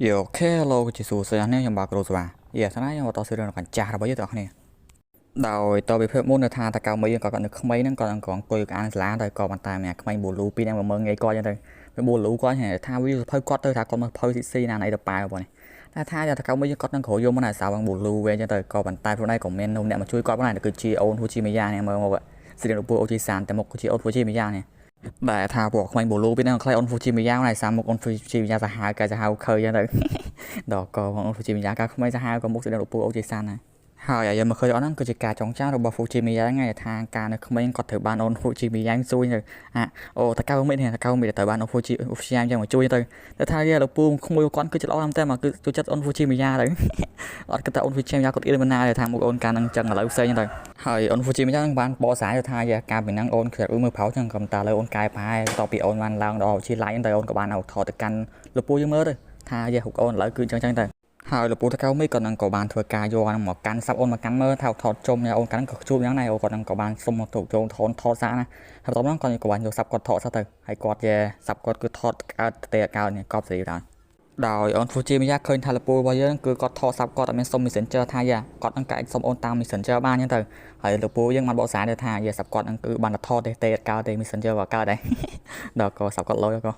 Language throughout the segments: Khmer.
យ OK លោកជាសួស្តីអ្នកខ្ញុំបាទគ្រូស្វាយេថ្ងៃខ្ញុំបន្តសេរីនៅកញ្ចាស់របស់យើងទាំងអស់គ្នាដោយតវិភាពមុននៅថាតកៅមីក៏គាត់នៅក្មេងហ្នឹងគាត់អង្គអង្គុយអានសាលាទៅក៏ប៉ុន្តែមានក្មេងបូលូពីរនាក់មកមើលងាយគាត់ចឹងទៅបូលូគាត់ថាវាសភៅគាត់ទៅថាគាត់មកភៅស៊ីស៊ីណាណៃទៅប៉ាវបងនេះតែថាតកៅមីគាត់នឹងក្រោយយកមកណាសាវងបូលូវិញចឹងទៅក៏ប៉ុន្តែខ្លួនឯងក៏មាននំអ្នកមកជួយគាត់ផងដែរគឺជាអូនហ៊ូជីមីយ៉ានេះមើលមកសេរីនៅពូអូជីសានតែមុខគឺជាអូនហ៊ូជីមីយ៉ានេះ ដែលថាពួកក្មេងបូលូពីហ្នឹងខ្លៃអូនហ្វូជីមីយ៉ាណៃសាមុខអូនហ្វូជីមីយ៉ាសាហាវកែសាហាវខើចឹងទៅ ដល់កបងអូនហ្វូជីមីយ៉ាកាក្មេងសាហាវក៏មុខស្ដីលោកពូអូជីសានដែរហើយអាយមកឃើញអស់ហ្នឹងគឺជាការចងចាំរបស់ហ្វូជីមីយ៉ាហ្នឹងថាការនៅក្មេងគាត់ត្រូវបានអូនហ្វូជីមីយ៉ាជួយទៅអាអូតកៅមីនេះតកៅមីត្រូវបានអូនហ្វូជីហ្វូជីយ៉ាចឹងមកជួយទៅតែថាលោកពូក្មួយគាត់គឺជាល្អតែមកគឺចូលចិត្តអូនហ្វូជីមីយ៉ាទៅ អត់គិតថាអូនហ្វូជីមីយ៉ាគាត់អៀនមិនណាទេថាមុខអូនកាលហ្នឹងចឹងឥឡូវផ្សេងទៅ ហើយអូនហ្វូជីមីយ៉ានឹងបានបកស្រាយទៅថាយ៉ាកាលពីហ្នឹងអូនខ្លាចមើលប្រោចឹងក៏តែឥឡូវអូនកែប្រែតពីអូនបានឡើងដល់វិទ្យាល័យហ្នឹងទៅអូនក៏បានឲ្យថតទៅកាន់លោកពូយើងមើលទៅថាយ៉ាហុកអូនឥឡូវគឺចឹងចឹងទៅហើយលោកពូតកៅមីក៏នឹងក៏បានធ្វើការយកហ្នឹងមកកាន់សាប់អូនមកកាន់មើលថាថតជុំអូនកាន់ក៏ជួបយ៉ាងដែរអូគាត់នឹងក៏បានសុំមកទូចូលថនថតសាណាហើយបន្ទាប់ហ្នឹងគាត់ក៏បានយកសាប់គាត់ថតសាទៅហើយគាត់យ៉ាសាប់គាត់គឺថតកើតទេកើតនេះកប់សេរីដែរ ដោយអូនហ្វូជីមីយ៉ាឃើញថាលពូរបស់យើងគឺគាត់ថតសាប់គាត់អត់មានសុំ Messenger ថាយ៉ាគាត់នឹងកាច់សុំអូនតាម Messenger បានអញ្ចឹងទៅហើយលពូយើងបានបកស្រាយទៅថាយ៉ាសាប់គាត់នឹងគឺបានតែថតទេទេអត់កើតទេ Messenger ក៏កើតដែរ ដល់ក៏សាប់គាត់លយក៏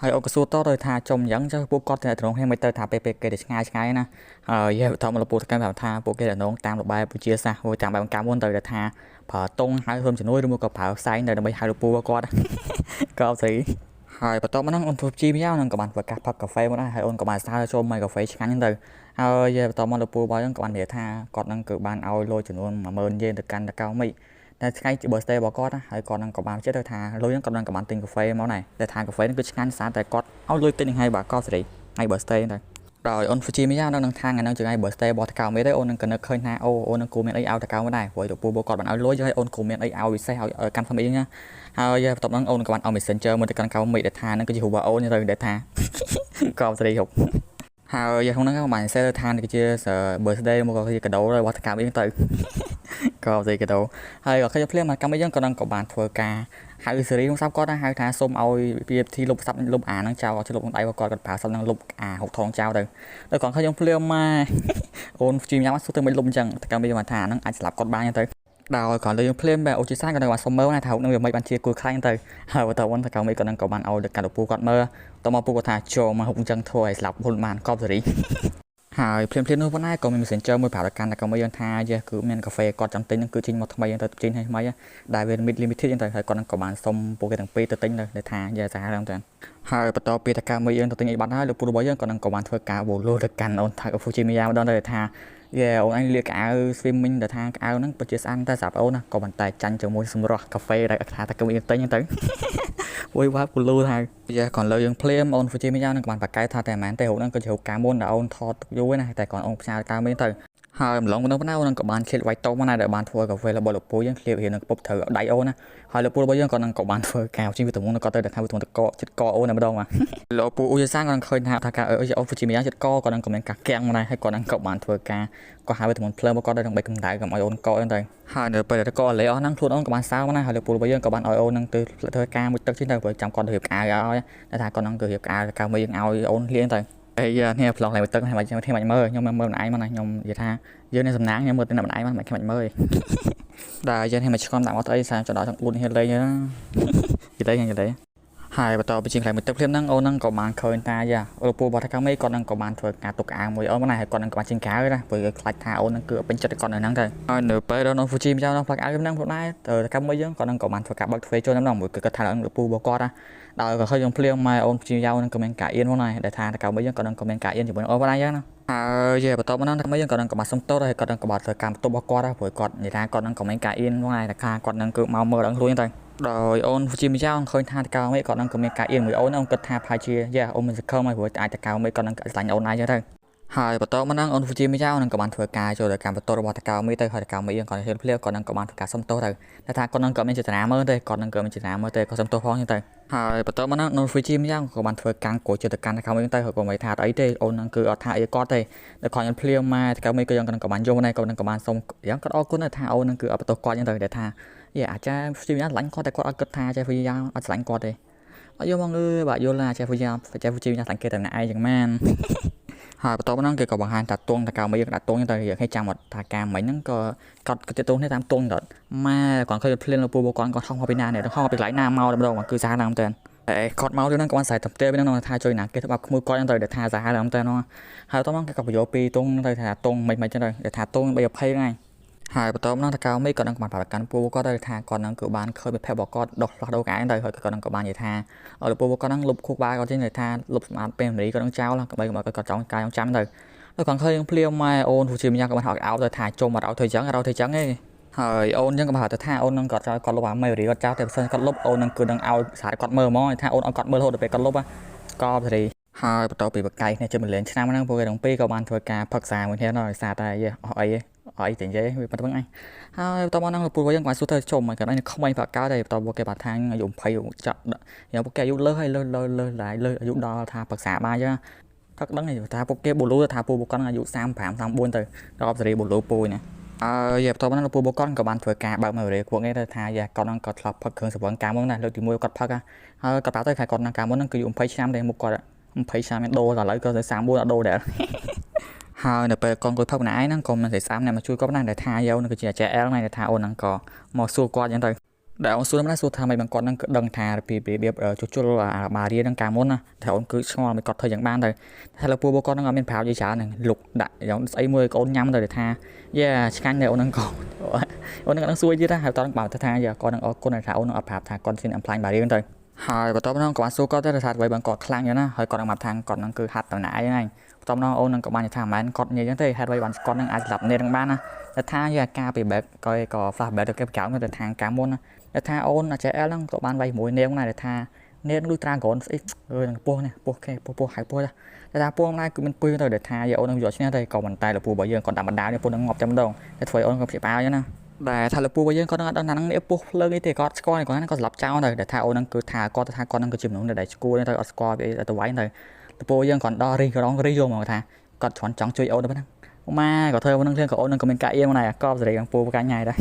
ហើយអូនក៏សួរតទៅថាចំអញ្ចឹងចុះពួកគាត់តែត្រង់គ្នាមិនទៅថាពេលពេលគេទៅឆ្ងាយឆ្ងាយណាហើយយ៉ាបន្តមកលពូទៅកាន់ប្រាប់ថាពួកគេតំណងតាមរបៀបវិទ្យាសាស្ត្រតាមបែបកម្មមុនទៅថាប្រើតុងហៅធ្វើជំនួយឬមួយក៏ប្រើផ្សែងទៅដើម្បីហៅលពូគាត់ ក៏ស្អី ហើយបន្ទាប់មកហ្នឹងអូនធ្វើជីមីយ៉ាហ្នឹងក៏បានប្រកាសផឹកកាហ្វេមកដែរហើយអូនក៏បានស្នើចូលមកកាហ្វេឆ្ងាញ់ហ្នឹងទៅហើយបន្ទាប់មកលោកពូរបស់ហ្នឹងក៏បាននិយាយថាគាត់ហ្នឹងគឺបានឲ្យលុយចំនួន10000យេនទៅកាន់តកៅមីតែថ្ងៃជា birthday របស់គាត់ណាហើយគាត់ហ្នឹងក៏បានជិះទៅថាលុយហ្នឹងគាត់ហ្នឹងក៏បានទិញកាហ្វេមកដែរតែថាកាហ្វេហ្នឹងគឺឆ្ងាញ់ស្អាតតែគាត់ឲ្យលុយទិញហ្នឹងហើយបាទក៏សេរីថ្ងៃ birthday ហ្នឹងទៅដោយអូនហ្វូជីមីយ៉ានៅនឹងថាថ្ងៃហ្នឹងជាថ្ងៃ birthday របស់តកៅមីទេអូននឹងក៏នឹកឃើញថាអូអូននឹងគួរមានអីឲ្យតកៅមីដែរព្រោះលោកពូរបស់គាត់បានឲ្យលុយហើយអូនគួរមានអីឲ្យពិសេសឲ្យកាន់ family ហ្នឹងណា ហើយបន្ទាប់ហ្នឹងអូនក៏បានឲ្យ Messenger មកទៅកាន់កៅមីដែលថាហ្នឹងគឺជារូបរបស់អូនទៅដែលថា ក៏ស្រីហុកហើយក្នុងហ្នឹងក៏បានសេថានេះគឺជា birthday មកក៏ជាកាដូរបស់តកម្មអីទៅ ក៏ស្រីកាដូហើយក៏ឃើញភ្លាមមកកម្មអីហ្នឹងក៏នឹងក៏បានធ្វើការហៅសេរីក្នុងសាប់គាត់ហៅថាសុំឲ្យពីពិធីលុបសាប់លុបអាហ្នឹងចោលឲ្យលុបក្នុងដៃរបស់គាត់គាត់ប្រើសាប់ហ្នឹងលុបអាហុកថងចោលទៅដល់គាត់ឃើញខ្ញុំភ្លាមមកអូនជីមញ៉ាំសួរទៅមិនលុបអញ្ចឹងតកម្មអីមកថាហ្នឹងអាចស្លាប់គាត់បានទៅ ដោយគ្រាន់តែយើងភ្លាមបែអូជីសានក៏នឹងបានសុំមើលណាថានឹងវាមិនបានជាគួរខ្លាញ់ទៅហើយបន្តវ៉ាន់តកៅមីក៏នឹងក៏បានឲ្យទៅកាន់លោកពូគាត់មើលតមកពូគាត់ថាចូលមកហុកអញ្ចឹងធ្វើឲ្យស្លាប់ហ៊ុនបានកប់សេរី ហើយភ្លាមភ្លាមនោះប៉ុណ្ណាក៏មាន Messenger មួយប្រាប់ដល់កាន់តែក៏មកយើងថាយេគឺមានកាហ្វេគាត់ចាំទិញហ្នឹងគឺចេញមកថ្មីហ្នឹងទៅចេញឲ្យថ្មីដែលវា limited ចឹងទៅហើយគាត់នឹងក៏បានសុំពួកគេទាំងពីរទៅទិញទៅដែលថាយេសាហាវហ្នឹងទៅហើយបន្ទាប់ពីតកៅមីយើងទៅទិញអីបាត់ហើយលោកពូរបស់យើងក៏នឹងក៏បានធ្វើការបូលូទៅកាន់អូនថាហ្វូជីមីយ៉ាម្ដងទៅថាយេអូនឯងលាកកៅ swimming ដែលថាកៅហ្នឹងពិតជាស្អាតតែសម្រាប់អូនណាក៏ប៉ុន្តែចាញ់ជាមួយសម្រស់កាហ្វេដែលថាតកៅមីទិញហ្នឹងទៅ អូយវ៉ាពូលូថាយ៉ាគាត់លើយើងភ្លាមអូនហ្វូជីមីយ៉ានឹងក៏បានប្រកែកថាតែមិនមែនទេរូបហ្នឹងក៏ជារូបកាមុនដែលអូនថតទុកយូរណាតែគាត់អូនផ្ញើកាមីទៅហើយម្លងនោះប៉ុណ្ណាអូននឹងក៏បានឃ្លាតវាយតោមកណាដែលបានធ្វើកាហ្វេរបស់លោកពូយើងឃ្លាតរៀននឹងពុបត្រូវដៃអូនណាហើយលោកពូរបស់យើងក៏នឹងក៏បានធ្វើការជីវិតទំងក៏ទៅថាវាទំងតកចិត្តកអូនតែម្ដងបាទលោកពូអ៊ូយសាងក៏នឹងឃើញថាថាការអឺអូហ្វូជីមីយ៉ាចិត្តកក៏នឹងក៏មានការកាំងមកដែរហើយក៏នឹងក៏បានធ្វើការក៏ហៅវាទំងភ្លើងមកគាត់ទៅដើម្បីកម្ដៅកុំឲ្យអូនកហ្នឹងទៅហើយនៅពេលដែលកលេអស់ហ្នឹងខ្លួនអូនក៏បានសើមកណាហើយលោកពូរបស់យើងក៏បានឲ្យអូននឹងទៅធ្វើការមួយទឹកជាងទៅព្រោះចាំគាត់ទៅរៀបក្អៅឲ្យតែថាគាត់នឹងគឺរៀបក្អៅកៅមួយយើងឲ្យអូនលៀងទៅហើយនេះផ្លោងឡើងទឹកហើយខ្ញុំខ្ញុំមើលខ្ញុំមើលម្នាក់ឯងមកណាខ្ញុំនិយាយថាយើងនៅសំណាងខ្ញុំមើលតែម្នាក់ឯងមកមិនខ្ញុំមើលដែលយើងនេះមកឆ្ងំដាក់មកទៅអីសាចដល់ចង់អួតនេះលេងណានិយាយនិយាយហើយបន្តទៅជាងខ្លែងមួយទឹកភ្លាមហ្នឹងអូនហ្នឹងក៏បានឃើញតាយ៉ាលោកពូរបស់តាកាមេគាត់ហ្នឹងក៏បានធ្វើការទុកអាវមួយអូនមកណាហើយគាត់ហ្នឹងក៏បានចេញក្រៅណាព្រោះខ្លាចថាអូនហ្នឹងគឺពេញចិត្តគាត់នៅហ្នឹងទៅហើយនៅពេលដល់អូនហ្វូជីម្យ៉ាងហ្នឹងផ្លាក់អាវហ្នឹងផងដែរទៅតាកាមេយើងគាត់ហ្នឹងក៏បានធ្វើការបើកទ្វេចូលហ្នឹងមួយគឺគាត់ថាលោកពូរបស់គាត់ណាដោយក៏ឃើញយើងភ្លាមមកអូនហ្វូជីម្យ៉ាងហ្នឹងក៏មានការអៀនផងដែរដែលថាតាកាមេយើងគាត់ហ្នឹងក៏មានការអៀនជាមួយអូនផងដែរយ៉ាងណាហើយបន្ទាប់មកហ្នឹងតាកាមេយើងក៏នឹងក៏បានសុំទោសហើយគាត់នឹងក៏បានធ្វើការបន្ទប់របស់គាត់ដែរព្រោះគាត់និយាយថាគាត់នឹងក៏មានការអៀនផងដែរតែថាគាត់នឹងគឺមកមើលដល់ខ្លួនទៅដោយអូនជាម្ចាស់ឃើញថាតកៅមេគាត់នឹងក៏មានការអៀនមួយអូនអូនគិតថាប្រហែលជាយ៉ាអូនមិនសង្ឃឹមហើយព្រោះអាចតកៅមេគាត់នឹងស្រឡាញ់អូនដែរចឹងទៅហើយបន្តមកហ្នឹងអូនជាម្ចាស់នឹងក៏បានធ្វើការចូលទៅកម្មបន្ទប់របស់តកៅមេទៅហើយតកៅមេយើងគាត់ហ៊ានភ្លាគាត់នឹងក៏បានធ្វើការសុំទោសទៅតែថាគាត់នឹងក៏មានចេតនាមើលទេគាត់នឹងក៏មានចេតនាមើលទេគាត់សុំទោសផងចឹងទៅហើយបន្តមកហ្នឹងអូនហ្វូជីម្ចាស់ក៏បានធ្វើការគួរចិត្តទៅកាន់តកៅមេទៅហើយក៏មិនថាអីទេអូននឹងគឺអត់ថាអីគាត់ទេតែគាត់នឹងភ្លាមមកតកៅមេក៏យើងក៏បានយល់ដែរគាត់នឹងក៏បានសុំយ៉ាងគាត់អរគុណថាអូននឹងគឺអត់បន្ទោសគាត់ចឹងទៅដែលថា យេអាចារ្យព្យាយាមស្រឡាញ់គាត់តែគាត់អត់គិតថាចាព្យាយាមអត់ស្រឡាញ់គាត់ទេ អត់យល់មកអើយបាទយល់ឡាចេះហ្វូយ៉ាចេះហ្វូជីញ៉ាំតាំងគេតែម្នាក់ឯងចឹងមែន ហើយបន្ទាប់មកហ្នឹងគេក៏បង្ហាញថាទងតកៅមីយើងដាក់ទងទៅយើងឲ្យចាំអត់ថាការមិញហ្នឹងក៏កត់ទៅទងនេះតាមទងទៅម៉ែគាត់ឃើញភ្លៀងលើពូគាត់គាត់ហោះមកពីណានេះហោះមកពីកន្លែងណាមកតែម្ដងគឺសាហាវណាស់មែនតើអេគាត់មកទៅហ្នឹងក៏បានស្រែកតែផ្ទះហ្នឹងថាជួយណាគេធ្វើបាបក្មួយគាត់ហ្នឹងទៅដែលថាសាហាវណាស់មែនតើហើយបន្ទាប់មកគេក៏បញ្យល់ពីទងទៅថាទងមិនមិនចឹងទៅដែលថាទង320ហ្នឹងឯងហើយបន្ទាប់មកតកៅមីក៏នឹងបានប្រកាន់ពូគាត់ទៅថាគាត់នឹងគឺបានឃើញមិត្តភក្តិរបស់គាត់ដោះផ្លាស់ដូរកែទៅហើយគាត់នឹងក៏បាននិយាយថាឲ្យពូគាត់នឹងលុបខួរក្បាលគាត់ចេញទៅថាលុបសម្អាតពេលមរីគាត់នឹងចោលដើម្បីកុំឲ្យគាត់ចង់កាយចង់ចាំទៅដល់គាត់ឃើញភ្លាមម៉ែអូនហ្វូជីមីយ៉ាក៏បានហៅអោទៅថាជុំអត់ឲ្យធ្វើចឹងអត់ឲ្យធ្វើចឹងទេហើយអូនចឹងក៏បានទៅថាអូននឹងគាត់ចោលគាត់លុបអាមេរីគាត់ចោលតែបើសិនគាត់លុបអូននឹងគឺនឹងឲ្យសារគាត់មើលហ្មងថាអូនឲ្យគាត់មើលរហូតដល់ពេលគាត់លុបកបសេរីហើយបន្ទាប់ពីបកាយគ្នាជិត1លានឆ្នាំហ្នឹងពួកគេទាំងពីរក៏បានធ្វើការផឹកសារមួយគ្នាដល់សារតែអស់អីអីតែនិយាយវាប៉ុណ្្នឹងឯងហើយបន្ទាប់មកហ្នឹងពូយើងក៏សួរទៅជុំគាត់ឯងក្មេងផឹកកើតហើយបន្ទាប់មកគេបានថាអាយុ20ចាក់យកពួកគេអាយុលើសហើយលើសលើសលើសលើសអាយុដល់ថាប្រឹក្សាបានចឹងថាដឹងថាពួកគេបូលូថាពូបុកគាត់អាយុ35 34ទៅដល់សេរីបូលូពូណាហើយបន្ទាប់មកពូបុកគាត់ក៏បានធ្វើការបើកមករីពួកគេទៅថាយ៉ាគាត់នឹងគាត់ធ្លាប់ផឹកគ្រឿងស្រវឹងកាលមុនណាលើកទី1គាត់ផឹកហើយគាត់ប្រាប់ទៅថាគាត់នឹងកាលមុនហ្នឹងគឺអាយុ20ឆ្នាំទេមុខគាត់20ឆ្នាំមានដូរដល់ឥឡូវក៏ទៅ34អត់ដូរដែរហើយនៅពេលកងអង្គុយផឹកម្នាក់ឯងហ្នឹងក៏មានស្រីស្អាតអ្នកមកជួយគាត់ដែរដែលថាយកនឹងគឺជាអាចារ្យអែលហ្នឹងដែលថាអូនហ្នឹងក៏មកសួរគាត់អញ្ចឹងទៅដែលអូនសួរហ្នឹងសួរថាមិនបានគាត់ហ្នឹងគឺដឹងថាពីរបៀបជួសជុលអាបារីហ្នឹងកាលមុនណាថាអូនគឺឆ្ងល់មិនគាត់ធ្វើយ៉ាងបានទៅថាលើពូរបស់គាត់ហ្នឹងអត់មានប្រាប់យីច្រើនហ្នឹងលុកដាក់យ៉ាងស្អីមួយកូនញ៉ាំទៅថាយ៉ាឆ្ងាញ់តែអូនហ្នឹងក៏អូនហ្នឹងក៏សួរទៀតហើយតោះបើថាយ៉ាគាត់នឹងអរគុណថាអូននឹងអត់ប្រាប់ថាគាត់ជាអំផ្លាញបារីហ្នឹងទៅហើយបន្ទាប់ហ្នឹងក៏បានសួរគាត់ទៅថាអ្វីបានគាត់ខ្លាំងយ៉ាងណាហើយគាត់នឹងមកថាគាត់ហ្នឹងគឺហាត់តំណាឯងហ្នឹងបន្ទាប់នោះអូននឹងក៏បានថាមិនមែនគាត់និយាយចឹងទេហេតុអ្វីបានគាត់នឹងអាចស្លាប់នេះនឹងបានណាតែថាយកអាការពី back ក៏ក៏ flashback ទៅគេក្រៅទៅថាកាលមុនណាតែថាអូនអាចអែលហ្នឹងក៏បានវាយមួយនាងដែរថានាងលុយត្រាហ្គនស្អីអឺនឹងពោះនេះពោះគេពោះពោះហៅពោះតែថាពោះម្ល៉េះគឺមានពឹសទៅដែលថាយកអូននឹងយកឈ្នះតែក៏មិនតែលពូរបស់យើងគាត់ដាក់បណ្ដាលនេះពោះនឹងងាប់តែម្ដងតែធ្វើឲ្យអូនក៏ព្យាបាលចឹងណាដែលថាលពូរបស់យើងគាត់នឹងអត់ដឹងថានឹងនេះពោះភ្លើងនេះទេគាត់ស្គាល់គាត់ហ្នឹងគាត់ស្លាប់ចោលទៅដែលថាអូននឹងគឺថាគាត់ថាគាត់នឹងគឺជាមនុស្សដែលឈួលទៅអត់ស្គាល់ពីទៅវាយទៅលពូយើងគាត់ដល់រិះក្រងរិះយកមកថាគាត់គ្រាន់ចង់ជួយអូនទៅប៉ុណ្ណឹងម៉ែក៏ធ្វើប៉ុណ្ណឹងក៏អូននឹងក៏មានកាក់អៀនមកដែរកបសេរីខាងពូកាញ់ញ៉ៃដែរ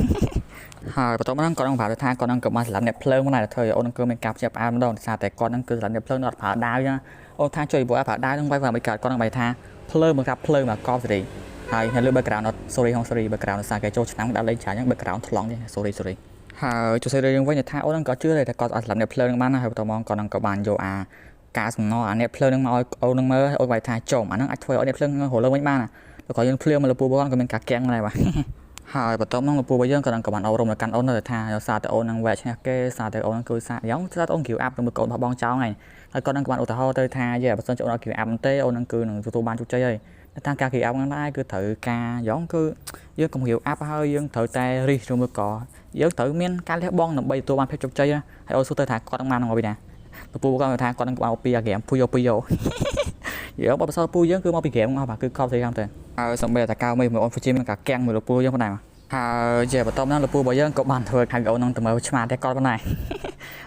ហើយបន្ទាប់មកហ្នឹងគាត់នឹងប្រាប់ថាគាត់នឹងក៏បានសម្លាប់អ្នកភ្លើងមកដែរធ្វើឲ្យអូននឹងគឺមានការភ្ញាក់ផ្អើលម្ដងដោយសារតែគាត់នឹងគឺសម្លាប់អ្នកភ្លើងអត់ប្រើដាវចឹងអូនថាជួយព្រោះប្រើដាវនឹងវាយវាមិនកើតគាត់នឹងបាយថាភ្លើងមកកាប់ភ្លើងមកកបសេរីហើយនៅលើ background អត់ sorry ហង sorry background ដោយសារគេចូលឆ្នាំដាក់លេងច្រើនចឹង background ថ្លង់ចឹង sorry sorry ហើយជួយសេរីរឿងវិញថាអូននឹងក៏ជឿដែរថាគាត់អត់សម្លាប់អ្នកភ្លើងនឹងបានហើយបន្ទាប់មកគាត់នឹងក៏បានយកអាការសំណអាអ្នកភ្លើងនឹងមកឲ្យអូននឹងមើលអូនបាយថាចំអាហ្នឹងអាចធ្វើឲ្យអ្នកភ្លើងរលឹងវិញបានតែក៏យើងភ្លាមមកលពូបងក៏មានការកាំងដែរបាទហើយបន្ទាប់មកលពូរបស់យើងក៏នឹងក៏បានអប់រំដល់កាន់អូនទៅថាសារតែអូននឹងវែកឈ្នះគេសារតែអូននឹងគឺសារយ៉ាងសារតែអូន give up ទៅមួយកូនបោះបង់ចោលហ្នឹងហើយគាត់នឹងក៏បានឧទាហរណ៍ទៅថាយេបើសិនជាអូនអត់ give up ទេអូននឹងគឺនឹងទទួលបានជោគជ័យហើយតែតាមការ give up ហ្នឹងដែរគឺត្រូវការយ៉ាងគឺយើងកុំ give up ហើយយើងត្រូវតែរិះឬមួយក៏យើងត្រូវមានការលះបង់ដើម្បីទទួលបានភាពជោគជ័យហើយអូនសួរទៅថាគាត់នឹងបានមកពីណាពូគាត់ថាគាត់នឹងបានពីអាហ្គេមភូយោភូយោយើងបបសល់ពូយើងគឺមកពីហ្គេមអស់បាទគឺខប់ស្អីខាងទៅហើយសំបីតែកៅមួយអូនហ្វូជីមានការកាំងមួយលោកពូយើងប៉ុណ្ណាហើយជាបន្តហ្នឹងលោកពូរបស់យើងក៏បានធ្វើខៅអូននឹងទៅមើលឆ្មាតែគាត់ប៉ុណ្ណ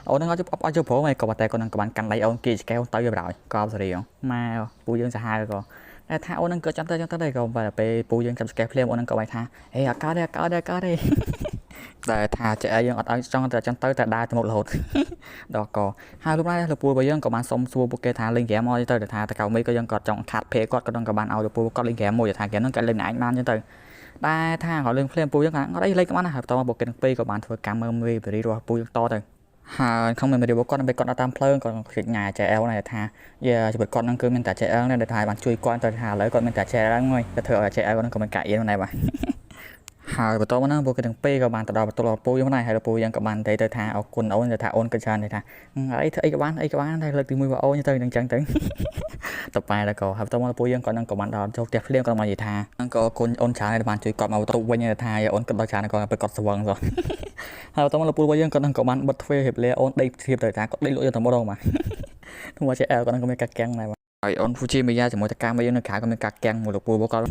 ាអូននឹងអត់អត់ជព្រមឯងក៏ប៉ុន្តែគាត់នឹងក៏បានកាន់ដៃអូនគីចកែវទៅវាបណ្ដោយកបសេរីម៉ែពូយើងសាហាវក៏តែថាអូននឹងក៏ចាំទៅចាំទៅដែរក៏តែពេលពូយើងចាប់ចកែភ្លាមអូននឹងក៏បាយថាហេអត់កើតទេអត់កើតទេអត់កើតទេតែថាចេះយើងអត់ឲ្យចង់តែចឹងទៅតែដើរទៅមុខរហូតដល់កហើយលោកដែរលោកពូរបស់យើងក៏បានសុំសួរពួកគេថាលេងហ្គេមអត់ទៅថាតកៅមីក៏យើងក៏ចង់ខាត់ភេគាត់ក៏នឹងក៏បានឲ្យលោកពូគាត់លេងហ្គេមមួយថាហ្គេមហ្នឹងគាត់លេងឯងបានចឹងទៅតែថាគាត់លេងភ្លាមពូយើងគាត់អត់អីលេងក៏បានដែរហើយបន្តមកពួកគេទាំងពីរក៏បានធ្វើកម្មមើលមេរីរបស់ពូយើងតទៅហើយក្នុងមេរីរបស់គាត់ដើម្បីគាត់ដល់តាមភ្លើងគាត់ខ្ជិចញ៉ាចែអែលនេះថាយាជីវិតគាត់ហ្នឹងគឺមានតែចែអែលនេះដែលថាបានជួយគាត់ទៅថាឥឡូវគាត់មានតែចែអែលហ្នឹងហើយតែធ្វើឲ្យចែអែលគាត់ហ្នឹងក៏មិនកាក់អៀនដែរបាទហើយបន្ទាប់មកហ្នឹងពួកគេទាំងពីរក៏បានទៅដល់បន្ទប់របស់ពូយើងដែរហើយពូយើងក៏បានទៅទៅថាអរគុណអូនទៅថាអូនក៏ច្រើនទៅថាអីធ្វើអីក៏បានអីក៏បានតែលើកទី1របស់អូនទៅនឹងចឹងទៅតប៉ែដល់ក៏ហើយបន្ទាប់មកពូយើងក៏នឹងក៏បានដល់ចូលផ្ទះភ្លាមក៏មកនិយាយថាហ្នឹងក៏អរគុណអូនច្រើនដែលបានជួយគាត់មកបន្ទប់វិញថាអូនគិតដល់ច្រើនក៏ពេលគាត់ស្វឹងសោះហើយបន្ទាប់មកពូរបស់យើងក៏នឹងក៏បានបិទទ្វាររៀបលាអូនដេកធៀបទៅថាគាត់ដេកលក់យកតែម្ដងបាទធ្វើមកជាអែលក៏នឹងក៏មានការកាំងដែរបាទហើយអូនហ្វូជីមីយ៉ាជាមួយតកាមីយើងនៅក្រៅក៏មានការកាំងមួយលោកពូរបស់គាត់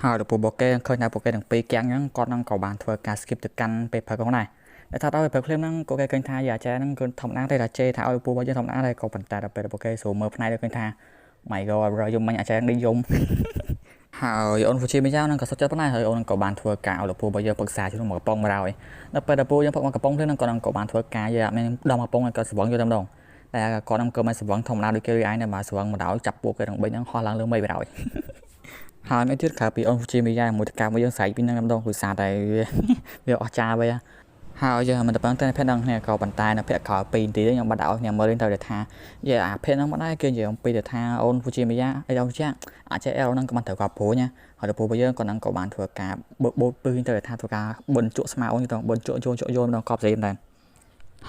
ហើយលោកពូរបស់គេឃើញថាពួកគេទាំងពីរកាំងហ្នឹងគាត់នឹងក៏បានធ្វើការ skip ទៅកាន់ពេលព្រឹកផងដែរតែថាដល់ពេលព្រឹកភ្លាមហ្នឹងក៏គេឃើញថាយ៉ាចែហ្នឹងគឺធម្មតាទេថាជេរថាឲ្យពូរបស់យើងធម្មតាដែរក៏ប៉ុន្តែដល់ពេលពួកគេស្រួលមើលផ្នែកទៅឃើញថា My God រយំមិញអាចែងដេកយំហើយអូនហ្វូជីមីយ៉ាហ្នឹងក៏សុខចិត្តប៉ុណ្ណាហើយអូនក៏បានធ្វើការឲ្យលោកពូរបស់យើងប្រឹក្សាជាមួយមកកំប៉ុងមកហើយដល់ពេលដល់ពូយើងផឹកមកកំប៉ុងភ្លាមហ្នឹងក៏នឹងក៏បានធ្វើការយកមានដំកំប៉ុងឲ្យគាត់ស្វឹងយកតែម្ដង តែគាត់នឹងក៏មិនស្វឹងធម្មតាដូចគេឯងដែរបាទស្វឹងមកដល់ចាប់ពួកគេទាំង3ហ្នឹងហោះឡើងលើមេឃបណ្ដោយហើយមួយទៀតក្រៅពីអូនហ្វូជីមីយ៉ាមួយតកាមួយយើងស្រែកពីហ្នឹងម្ដងគឺសារតែវាអស្ចារ្យវិញហើយយើងមិនតែប៉ុណ្្នឹងតែភ័ក្រដល់គ្នាក៏ប៉ុន្តែនៅភ័ក្រក្រោយ2នាទីខ្ញុំបាត់ឲ្យគ្នាមើលទៅថាយាអាភ័ក្រហ្នឹងមកដែរគេនិយាយអំពីថាអូនហ្វូជីមីយ៉ាអីអូនចាអាចអែលហ្នឹងក៏បានត្រូវគាត់ព្រួញហើយដល់ពូរបស់យើងក៏នឹងក៏បានធ្វើការបូតពឹសទៅថាធ្វើការបិណ្ឌជក់ស្មាអូនទៅបិណ្ឌជក់ជក់ជក់យកម្ដងកប់ស្រីមែន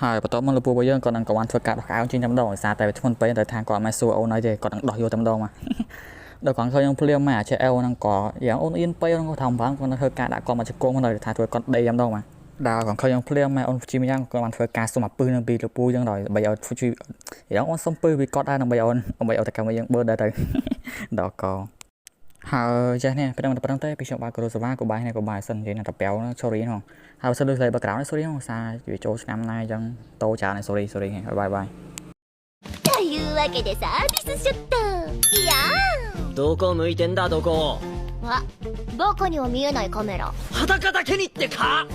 ហើយបន្ទាប់មកលោកពូរបស់យើងក៏នឹងក៏បានធ្វើការដោះកៅចេញតែម្ដងដោយសារតែវាធ្ងន់ពេកទៅថាគាត់មិនសួរអូនអីទេគាត់នឹងដោះយកតែម្ដងមកដល់គាត់ឃើញខ្ញុំភ្លាមមកអាចអែលហ្នឹងក៏យ៉ាងអូនអៀនពេកហ្នឹងក៏ថាបានគាត់ធ្វើការដាក់គាត់មកជង្គង់ទៅថាធ្វើគាត់ដេកតែម្ដងមកដល់គាត់ឃើញខ្ញុំភ្លាមមកអូនជីមយ៉ាងគាត់បានធ្វើការសុំអាពឹសនឹងពីលោកពូយ៉ាងដល់ដើម្បីឲ្យជួយយ៉ាងអូនសុំពឹសពីគាត់ដែរដើម្បីអូនដើម្បីឲ្យតកម្មយើងបឺដែរទៅដល់កហើយចេះនេះប៉ុណ្ណឹងតែប៉ុណ្ណឹងទេពីខ្ញុំបាទគ្រូសវ៉ាក៏បាយនេះក៏បាយសិននិយាយណាតាពាវ sorry ហងហើយសិនលើស្លេបើក្រៅ sorry ហងសាវាចូលឆ្នាំណាអញ្ចឹងតោច្រើន sorry, sorry, bye bye. というわけでサービスショット。いや。どこ向いてんだどこ。ーあ、バカには見えないカメラ。裸だけにってか。